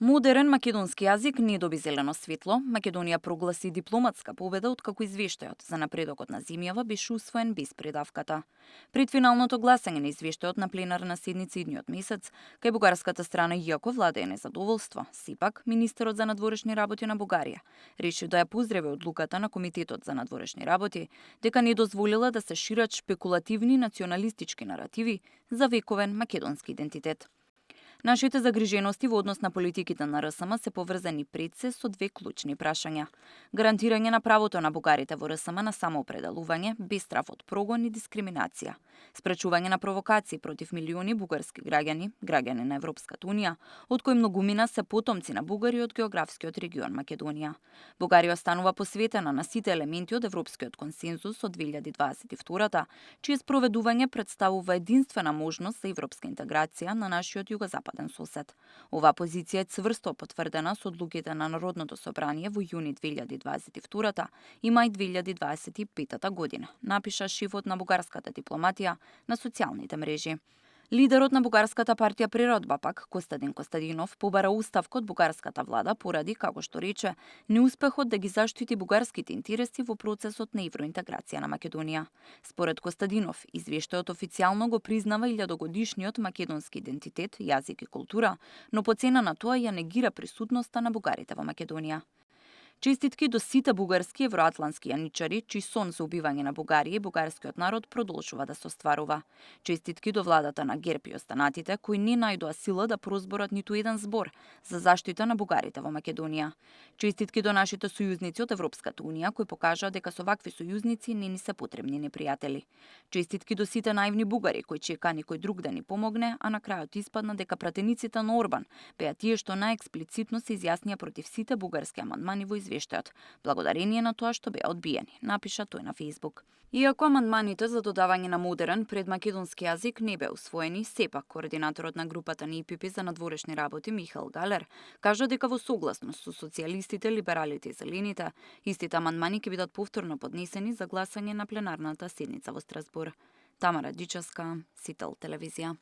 Модерен македонски јазик не доби зелено светло. Македонија прогласи дипломатска победа откако извештајот за напредокот на земјава беше усвоен без предавката. Пред финалното гласање на извештајот на пленарна седница идниот месец, кај бугарската страна иако владее незадоволство, сепак министерот за надворешни работи на Бугарија реши да ја поздрави одлуката на Комитетот за надворешни работи дека не дозволила да се шират шпекулативни националистички наративи за вековен македонски идентитет. Нашите загрижености во однос на политиките на РСМ се поврзани пред се со две клучни прашања. Гарантирање на правото на бугарите во РСМ на самоопределување без страв од прогон и дискриминација. Спречување на провокации против милиони бугарски граѓани на Европската унија, од кои многумина се потомци на бугари од географскиот регион Македонија. Бугарија останува посветена на сите елементи од европскиот консензус од 2022, чие спроведување представува единствена можност за европска интеграција на нашиот југозападен сосед. Оваа позиција е цврсто потврдена со одлуките на Народното собрание во јуни 2022 и мај 2025 година, напиша шефот на бугарската дипломатија на социјалните мрежи. Лидерот на бугарската партија Природба пак, Костадин Костадинов, побара оставка од бугарската влада поради, како што рече, неуспехот да ги заштити бугарските интереси во процесот на евроинтеграција на Македонија. Според Костадинов, извештајот официјално го признава 1000-годишниот македонски идентитет, јазик и култура, но по цена на тоа ја негира присутноста на бугарите во Македонија. Честитки до сите бугарски евроатлантски јаничари, чиј сон за убивање на Бугарија и бугарскиот народ продолжува да се остварува. Честитки до владата на ГЕРБ и останатите, кои не најдоа сила да прозборат ниту еден збор за заштита на бугарите во Македонија. Честитки до нашите сојузници од Европската унија, кои покажаа дека со вакви сојузници не ни се потребни непријатели. Честитки до сите наивни бугари кои чека некој друг да ни помогне, а на крајот испадна дека пратениците на Орбан беа тие што најексплицитно се изјаснија против сите бугарски амандмани во извештајот, благодарение на тоа што беа одбиени, напиша тој на Facebook. Иако амандманите за додавање на модерен предмакедонски јазик не беа усвоени, сепак координаторот на групата на ИПП за надворешни работи Михаел Галер кажа дека во согласност со социјалистите, либералите и зелените, истите амандмани ќе бидат повторно поднесени за гласање на пленарната седница во Страсбур. Тамара Дичевска, Сител телевизија.